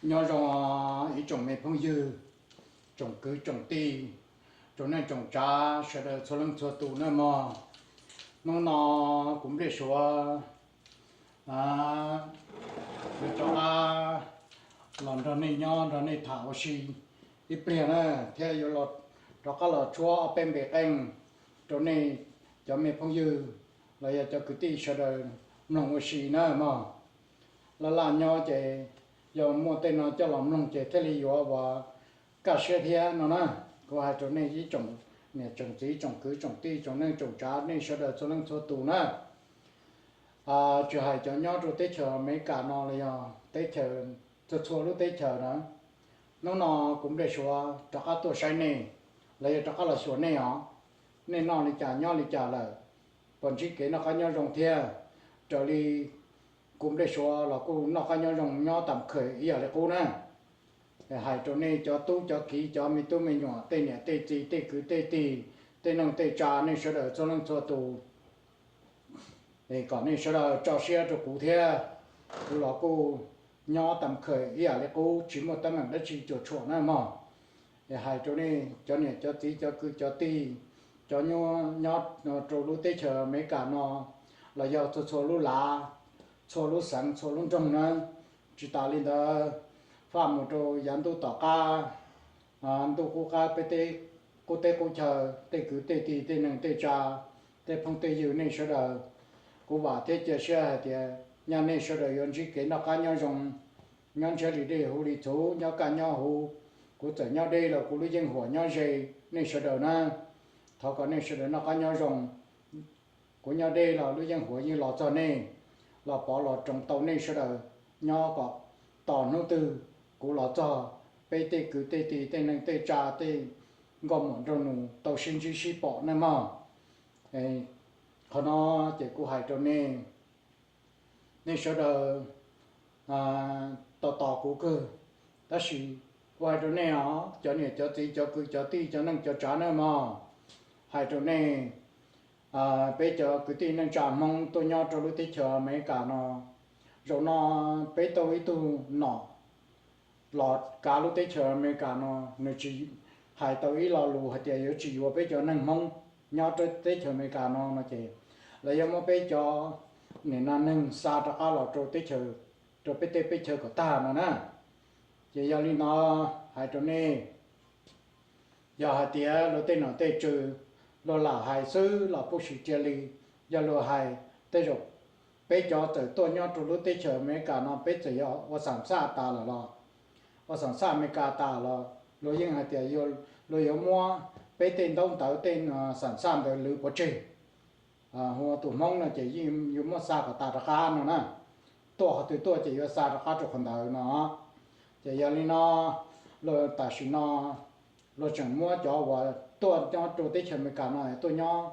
Nyob zoo ib tsoom me phooj ywg, tsoom kwv tsoom tij, tsoom neej tsoom tsav sawv daws txhua leej txhua tus nawb mog. Hnub no kuv Npliaj Suav yuav rov qab los nrog nej nyob nrog nej tham ua si ib pliag na, thiab yuav rov qab los tshuab ob peb npe qeej rau nej cov me phooj ywg los yog cov kwv tij sawv daws mloog ua si na mog. Laj laj nyob ces yog muaj tej no coj los mloog ces thiaj li yuav ua kaj siab thiab no na. Kuv hais rau nej ib tsoom niam tsoom txiv tsoom kwv tsoom tij tsoom neej tsoom tsav nej sawv daws txhua leej txhua tus na. Tsis hais cov nyob rau teb chaws Amelikas no los yog teb chaws, txhua txhua lub teb chaws na, hnub no kuv Npliaj Suav rov qab tuaj saib nej los yog rov qab los xyuas nej os. Nej noj li cas nyob li cas lawm, puas ntsib kev noj qab nyob zoo thiab? Raws li kuv Npliaj Suav los kuj noj qab nyob zoo nyob tam khawm ib yam li qub na. Hais rau nej cov tub cov kiv cov me tub me nyuam tej niam tej txiv tej kwv tej tij, tej neej tej tsav nej sawv daws txhua leej txhua tus, es kom nej sawv daws tso siab rau kuv thiab. Kuv los kuj nyob tam khawm ib yam li qub tsis muaj teeb meem dab tsi cuam tshuam na mog. Es hais rau nej cov niam cov txiv cov kwv cov tij, cov nyob rau lub teb chaws Amelikas no los yog txhua txhua lub lav, txhua lub xeev txhua lub nroog na, tsis tas li ntawd faj mus rau yav ntuj tom qab, ntuj qub qab peb teb, qub teb qub chaw tej kwv tej tij tej neej tej tsav, tej phooj tej ywg nej sawv daws, kuv vam thiab cia siab hais tias nyaj nej sawv daws yuav ntsib kev noj qab nyob zoo, nyob ntshiab li dej huv li txhuv, nyob kaj nyob huv. Kuv txawm nyob deb los kuv lub yeej huam nyob ze nej sawv daws na. Thov kom nej sawv daws noj qab nyob zoo. Kuv nyob deb los lub yeej huam yeej los txog nej, los pov los roos tau nej sawv daws, nyob kom tos hnub twg kuv los txog, peb tej kwv tej tij tej neej tej tsav tej nkauj muam nraug nus tau sib ntsib sib pom nej mog. Qhov no ces kuv hais rau nej, nej sawv daws tos tos kuv kawg. Tab sis kuv hais rau nej os, cov niam cov txiv cov kwv cov tij cov neej cov tsav nawb mog, hais rau nej, peb cov kwv tij neej tsa Hmoob tuaj nyob rau lub teb chaws Amelikas no, zaum no peb tau ib tug nom los kav lub teb chaws Amelikas no, nws tsis hais tau ib lo lus hais tias yuav tsis yuav peb cov neeg Hmoob nyob rau teb chaws Amelikas no no ces lawv yuav muab peb cov niam no neeg xa rov qab los rau teb chaws, rau peb teb peb chaws kom tag no na. Ces yog li no hais rau nej, yog hais tias luag tej nom tej tswv luag lam hais xwb los pub sim cia li, yog luag hais tej zaum peb cov txawm tuaj nyob rau lub teb chaws Amelikas no peb txawm yog ua xam xaj tas lawm los, ua xam xaj Amelikas tas los luag yeej hais tias luag yuav muab peb tej ntaub ntawv tej xam xaj ntawd lwv pov tseg. Hu ua tus Hmoob no ces yeej yuav muab xa kom tas rov qab no na. Tuaj qhov twg tuaj ces yuav xa rov qab rau qhov ntawd no. Ces yog li no, luag tam sim no luag tseem muab cov uas tuaj nyob rau teb chaws Amelikas no tuaj nyob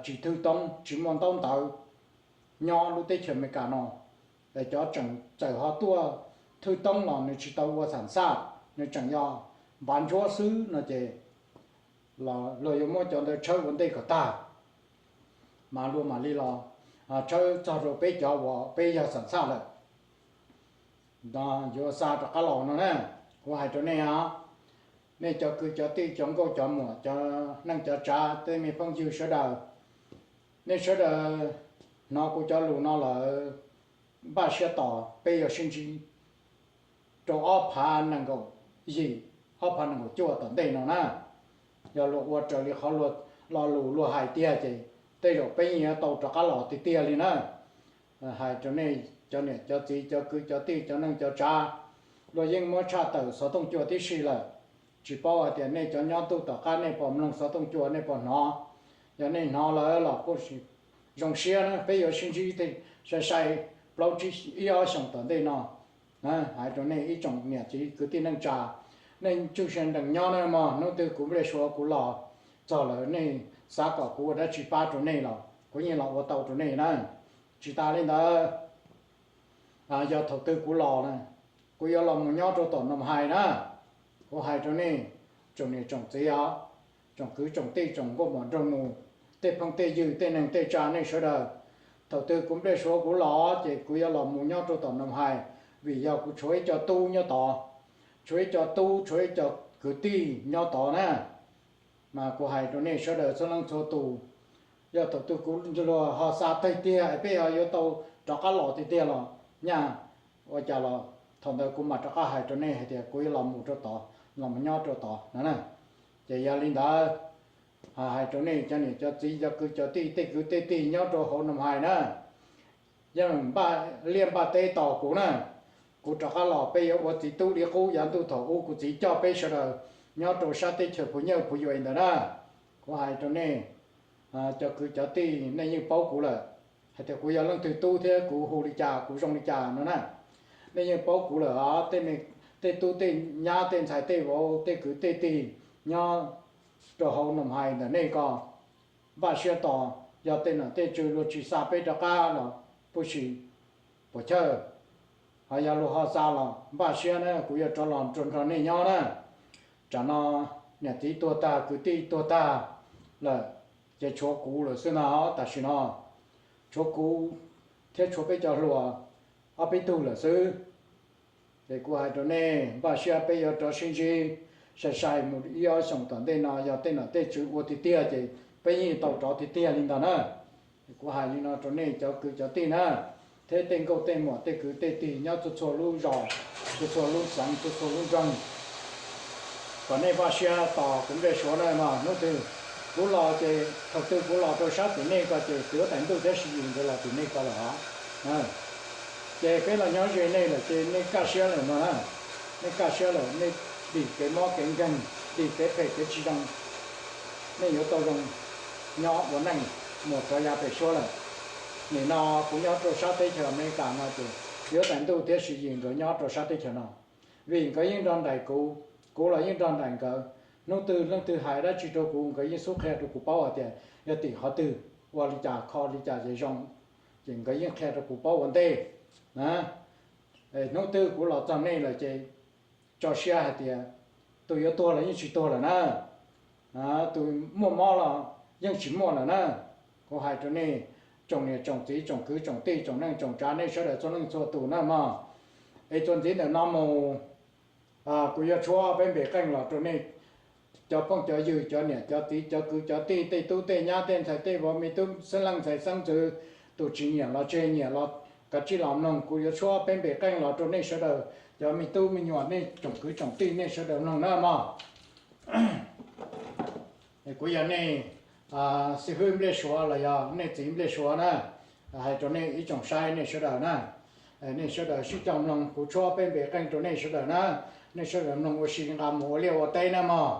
tsis thwj toob tsis muaj ntaub ntawv nyob lub teb chaws Amelikas no, es cov tseem txawm ho tuaj thwj toob los nws tsis tau ua xam xaj, nws tseem yog npav ntsuab xwb no ces luag yuav muab cov ntawd tshawb ua ntej kom tag, mas luag mam li los tshawb txog rau peb cov uas peb yog xam xaj lawm, yuav xa rov qab los no na. Kuv hais rau nej os, nej cov kwv cov tij cov nkauj cov muam cov neej cov tsav tej me phooj ywg sawv daws, nej sawv daws hnov kuv cov lus no lawm, npaj siab tos peb yuav sib ntsib rau ob phav nees nkaum yim, ob phav nees nkaum cuaj tom ntej no na. Yog luag ua raws li qhov lo lus luag hais tiag ces tej zaum peb yeej yuav tau rov qab los tiag tiag li na. Hais rau nej cov niam cov txiv cov kwv cov tij cov neej cov tsav, luag yeej muab tshaj tawm xov tooj cua tib si lawm. Tsis paub hais tias nej cov nyob ntuj tom qab nej puas mloog xov tooj cua nej puas hnov. Yog nej hnov lawm los kuj zoo siab na, peb yuav sib ntsib thiaj sai sai plaub tsib ib ob xyoos tom ntej no. Hais rau nej ib tsoom niam txiv kwv tij neej tsa, nej tsuj sia nrees nyob na mog, hnub twg kuv Npliaj Suav kuv los txog lawm nej xav kom kuv ua dab tsi pab rau nej los kuv yeej los ua tau rau nej na. Tsis tas li ntawd, yog thaum twg kuv los na, kuv yuav los mus nyob rau tom Noom Hais na. Kuv hais rau nej tsoom niam tsoom txiv os, tsoom kwv tsoom tij tsoom nkauj muam nraug nus, tej phooj tej ywg tej neeg tej tsa nej sawv daws, thaum twg kuv Npliaj Suav kuv los ces kuv yuav los mus nyob rau tom Noom Hais, vim yog kuv tshuav ib co tub nyob tod. tshuav ib co tub, tshuav ib co kwv tij nyob tod na. Mas kuv hais rau nej sawv daws txhua leej txhua tus, yog thaum twg kuv luag ho xa tawg tiag es peb ho yuav tau rov qab los tiag tiag los nyaj ua cas los thaum ntawd kuv mam rov qab hais rau nej hais tias kuv yuav los mus rau tod, los mus nyob rau tod no na. Ces yog li ntawd, hais rau nej cov niam cov txiv cov kwv cov tij tej kwv tej tij nyob rau hauv Noo Hais na, yeej npaj liaj npaj teb tos kuv na. Kuv rov qab los peb yuav ua txiv tub li qub yav ntuj thaum ub kuv txiv coj peb sawv daws nyob rau sab teb chaws Phu Nyawj Phu Yuais ntawd na. Kuv hais rau nej, cov kwv cov tij nej yeej paub kuv lawm, hais tias kuv yog leej twg tub thiab kuv hu li cas kuv zoo li cas no na. Nej yeej paub kuv lawm os, tej tub tej nyab tej ntxhais tej vauv tej kwv tej tij nyob rau hauv Noo Hais ntawm nej ko, npaj siab tos, yog tej nom tej tswv luag tsis xa peb rov qab los pub si puas chawj, ho yog luag ho xa los npaj siab na kuv yuav rov los nrog nej nyob na. Tsam no niam txiv tuag tag kwv tij tuag tag lawm, ces tshuav kuv lawm xwb no, tam sim no tshuav kuv thiab tshuav peb cov hluas ob peb tug lawm xwb. Ces kuv hais rau nej npaj siab peb yuav rov sib ntsib sai sai mus ib ob xyoos tom ntej no, yog tej nom tej tswv ua tiag tiag ces peb yeej tau rov tiag tiag li ntag na. Kuv hais li no rau nej cov kwv cov tij na, thiab tej nkauj tej muam tej kwv tej tij nyob txhua txhua lub zos, txhua txhua lub xeev, txhua txhua lub nroog, kom nej npaj siab tos kuv Npliaj Suav na mog. Hnub twg kuv los ces thaum twg kuv los rau sab tim nej ko ces Tswv Huab Tais Ntuj thiab Siv Yis nkawd los tim nej ko lawm os. Ces peb los nyob ze nej lawm ces nej kaj siab lawm no na. Nej kaj siab lawm, nej dim kev mob kev nkeeg, dim kev phem kev tsis zoo, nej yuav tau zoo nyob ua neej mus rov yav pem suab lawm. Nim no kuv nyob rau sab teb chaws Amelikas no ces Tswv Huab Tais Ntuj thiab Siv Yis nkawd nyob rau sab teb chaws no, vim nkawd yeej nrog nraim kuv, kuv los yeej nrog nraim nkawd. Hnub twg leej twg hais dab tsi rau kuv nkawd yeej xub qhia rau kuv paub hais tias yog tim qhov twg, ua li cas kho li cas ces zoo, ces nkawd yeej qhia rau kuv paub ua ntej na. Hnub twg kuv los txog nej lawm ces tso siab hais tias tus yuav tuag los yeej tsis tuag lawm na, tus muaj mob los yeej tsis muaj lawm na. Kuv hais rau nej tsoom niam tsoom txiv tsoom kwv tsoom tij tsoom neej tsoom tsav nej sawv daws txhua leej txhua tus na mog. Es txuas ntxiv ntawm no mus, kuv yuav tshuab peb npe qeej los rau nej cov phooj cov ywg cov niam cov txiv cov kwv cov tij tej tub tej nyab tej ntxhais tej vauv me tub xeeb leej ntxhais xeeb ntxwv, tus tsis nyiam los tseg, nyiam los kav tsij los mloog. Kuv yuav tshuab peb npe qeej los rau nej sawv daws cov me tub me nyuam nej tsoom kwv tsoom tij nej sawv daws mloog na mog. Kuv yog nej xib hwb Npliaj Suav los yog nej txiv Npliaj Suav na, hais rau nej ib tsoom saib nej sawv daws na. Nej sawv daws sib cog mloog kuv tshuab peb npe qeej rau nej sawv daws na. Nej sawv daws mloog ua si nqa mus ua liaj ua teb na mog.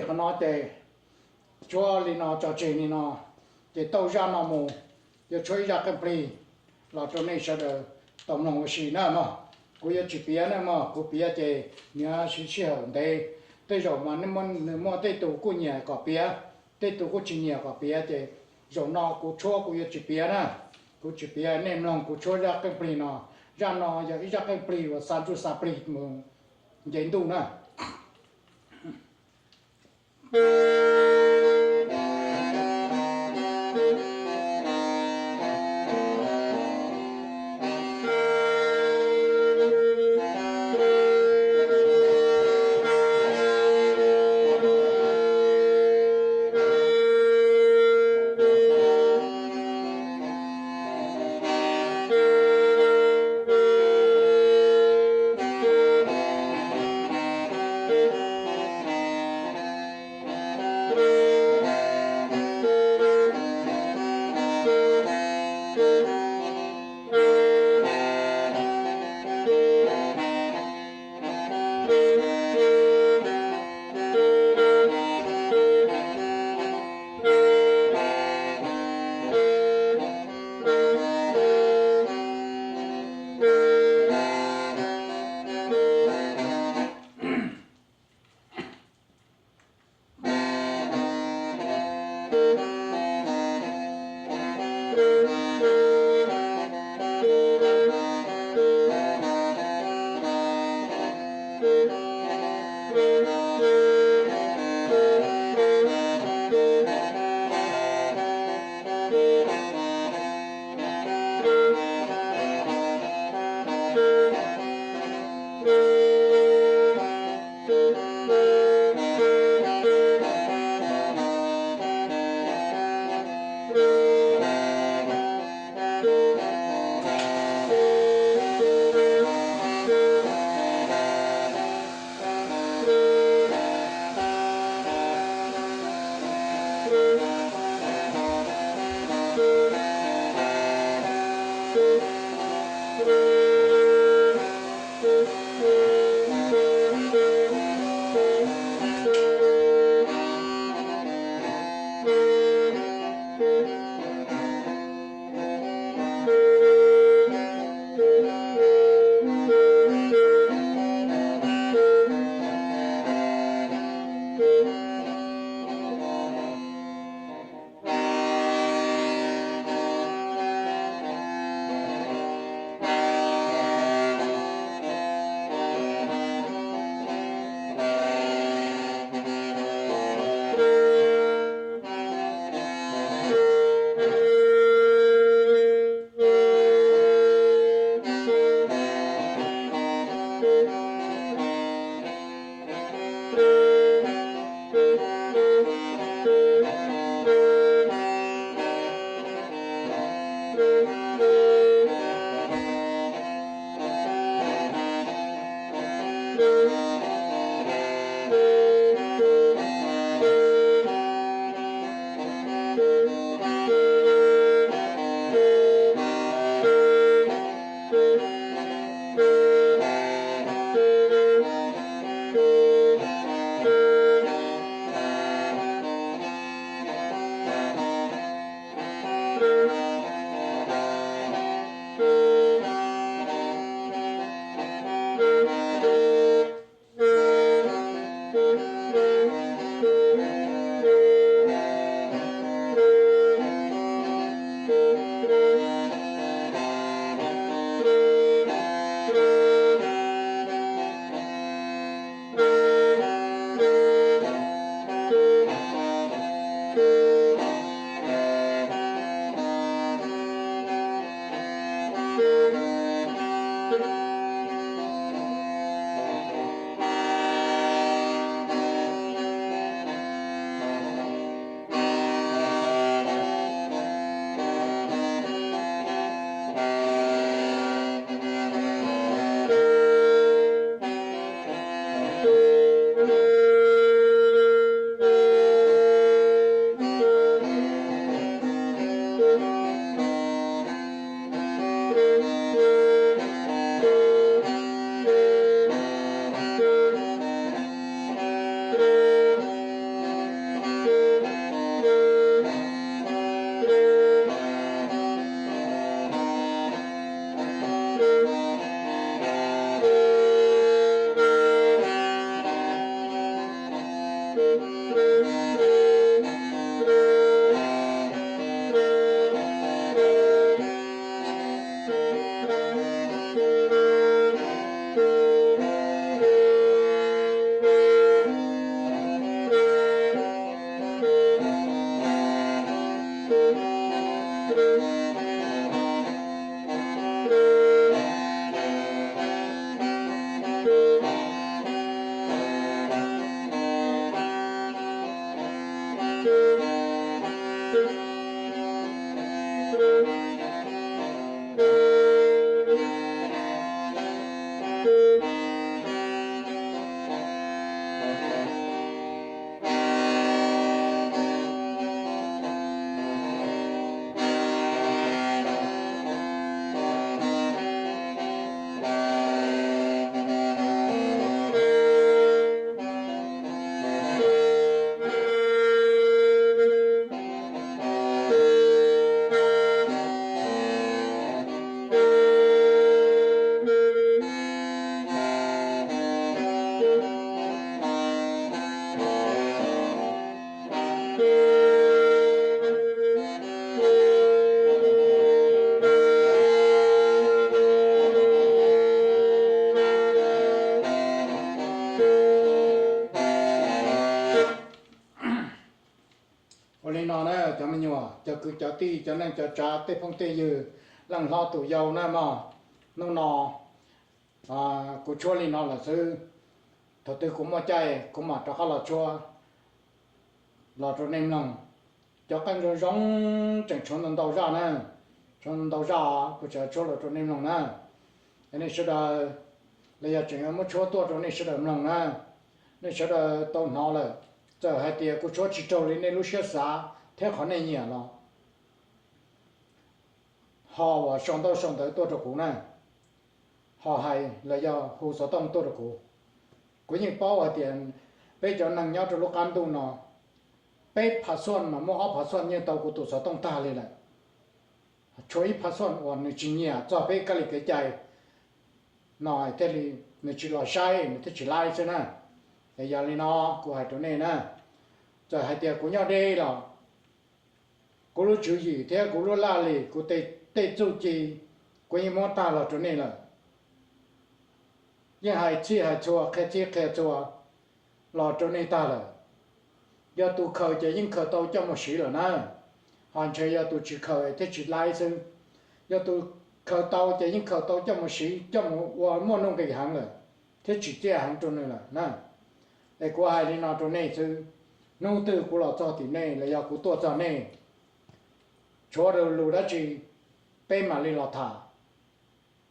Qhov no ces tshuab li no tso tseg li no, ces tau zaj no mus, yuav tshuab ib zaj qeej plig los rau nej sawv daws tau mloog ua si na mog. Kuv yuav tsis piav na mog, kuv piav ces nws siv sij hawm ntev. Tej zaum mas nws muaj tej tus kuj nyiam kom piav, tej tus kuj tsis nyiam kom piav, ces zaum no kuv tshuab kuv yuav tsis piav na. Kuv tsis piav, nej mloog kuv tshuab zaj qeej plig no. Zaj no yog ib zaj qeej plig uas xa ntsuj xa plig mus nce ntuj na. Cov me nyuam, cov kwv cov tij, cov neej cov tsav, tej phooj tej ywg, leej hlob tus yau na mog, hnub no kuv tshuab li no lawm xwb. Thaum twg kuv muaj caij kuv mam rov qab los tshuab los rau nej mloog. Cov qeej zoo zoo tseem tshuav ntau ntau zaj na, tshuav ntau zaj kuv tseem tshuab los rau nej mloog na. Nej sawv daws, los yog tseem yuav muab tshuab tuaj rau nej sawv daws mloog na. Nej sawv daws tau hnov lawm, txawm hais tias kuv tshuab tsis raug li nej lub siab xav thiab qhov nej nyiam los ho uas sau ntaub sau ntawv tuaj rau kuv na, ho hais los yog hu xov tooj tuaj rau kuv. Kuv yeej paub hais tias peb cov neeg nyob rau lub qab ntuj no, peb phav xuaj mas muaj ob phav xuaj yeej tau kuv tus xov tooj tag li lawm. Tshuav ib phav xuaj uas nws tsis nyiam txog peb kab li kev cai no thiaj li nws tsis los saib, nws thiaj tsis laib xwb na. Es yog li no kuv hais rau nej na, txawm hais tias kuv nyob deb los kuv lub tswv yim thiab kuv lub laj lim, kuv tej txuj ci, kuv yeej muab tag los rau nej lawm. Yeej hais txhij hais txhua, qhia txhij qhia txhua los rau nej tag lawm. Yog tus khaws ces yeej khaws tau coj mus siv lawm na, ho ntshe yog tus tsis khaws thiaj tsis laib xwb. Yog tus khaws tau ces yeej khaws tau coj mus siv, coj mus ua muaj nuj nqis heev lawm, thiab tsim txiaj heev rau nws lawm na. Es kuv hais li no rau nej xwb, hnub twg kuv los txog tim nej los yog kuv tuaj txog nej, tshuav lus dab tsi peb mam li los tham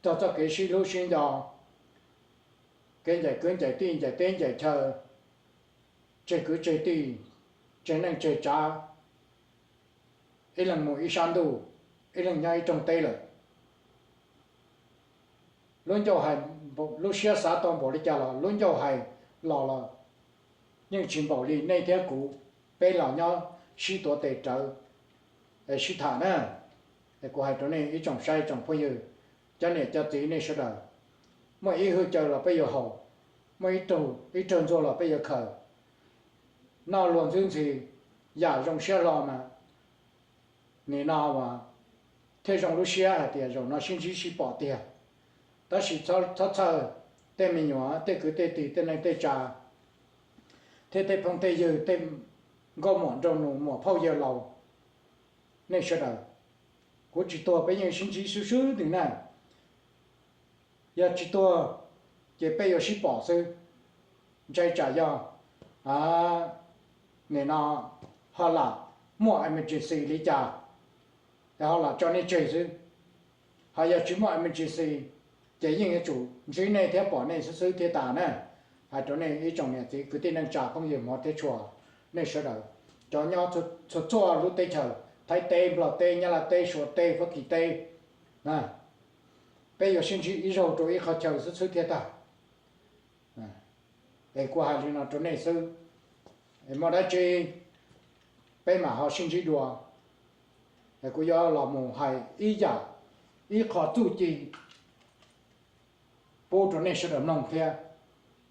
txog txoj kev sib hlub sib nco, kev ncaim kwv ncaim tij, ncaim teb ncaim chaw, tseg kwv tseg tij, tseg neej tseg tsav, ib leeg mus ib sab ntuj, ib leeg nyob ib rooj teb lawm. Lub ncauj hais, lub siab xav tau npaum li cas los lub ncauj hais los los yeej tsis npaum li nej thiab kuv, peb los nyob sib tuav tes rawv es sib tham na. Es kuv hais rau nej ib tsoom saib tsoom phooj ywg, cov niam cov txiv nej sawv daws, muaj ib hwj caw los peb yuav haus, muaj ib raug ntxuag los peb yuav khaws. Noj luag ntxwb ntxhi, yam zoo siab hlo mas nim no as thiaj zoo lub siab hais tias zaum no sib ntsib sib pom tiag. Tab sis txhob txhawj, tej me nyuam, tej kwv tej tij, tej neej tej tsav, thiab tej phooj tej ywg, tej nkauj muam nraug nus, muam phauj yawg laus, nej sawv daws, kuv tsis tuag peb yeej sib ntsib swb swb ntws na. Yog tsis tuag ces peb yuav sib pom xwb. Ntshai tsam yog nim no ho lam muaj emergency li cas es ho lam tso nej tseg xwb. Ho yog tsis muaj emergency ces yeej yuav tsum ntsib nej thiab pom nej xwb xwb thiaj tas na. Hais rau nej ib tsoom niam txiv kwv tij neej tsa phooj ywg hmov thiab tshua, nej sawv daws, cov nyob txhua txhua lub teb chaws, Thaib teb, Nplog teb, Nyab Laj teb, Suav teb, Fab Kis teb, peb yuav sib ntsib ib zaug rau ib qhov chaw xwb xwb thiaj tag. Es kuv hais li no rau nej xwb, es muaj dab tsi peb mam ho sib ntsib dua. Es kuv yuav los mus hais ib yam, ib qho txuj ci pub rau nej sawv daws mloog thiab.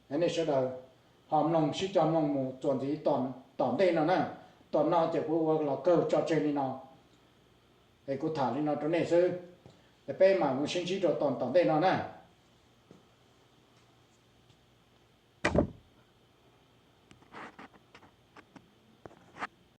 Nej sawv daws ho mloog sib cog mloog mus txuas ntxiv tom ntej no na. Tom no ces kuv ua los kawg tso tseg li no, es kuv tham li no rau nej xwb. Es peb mam mus sib ntsib rau tom tom ntej no na.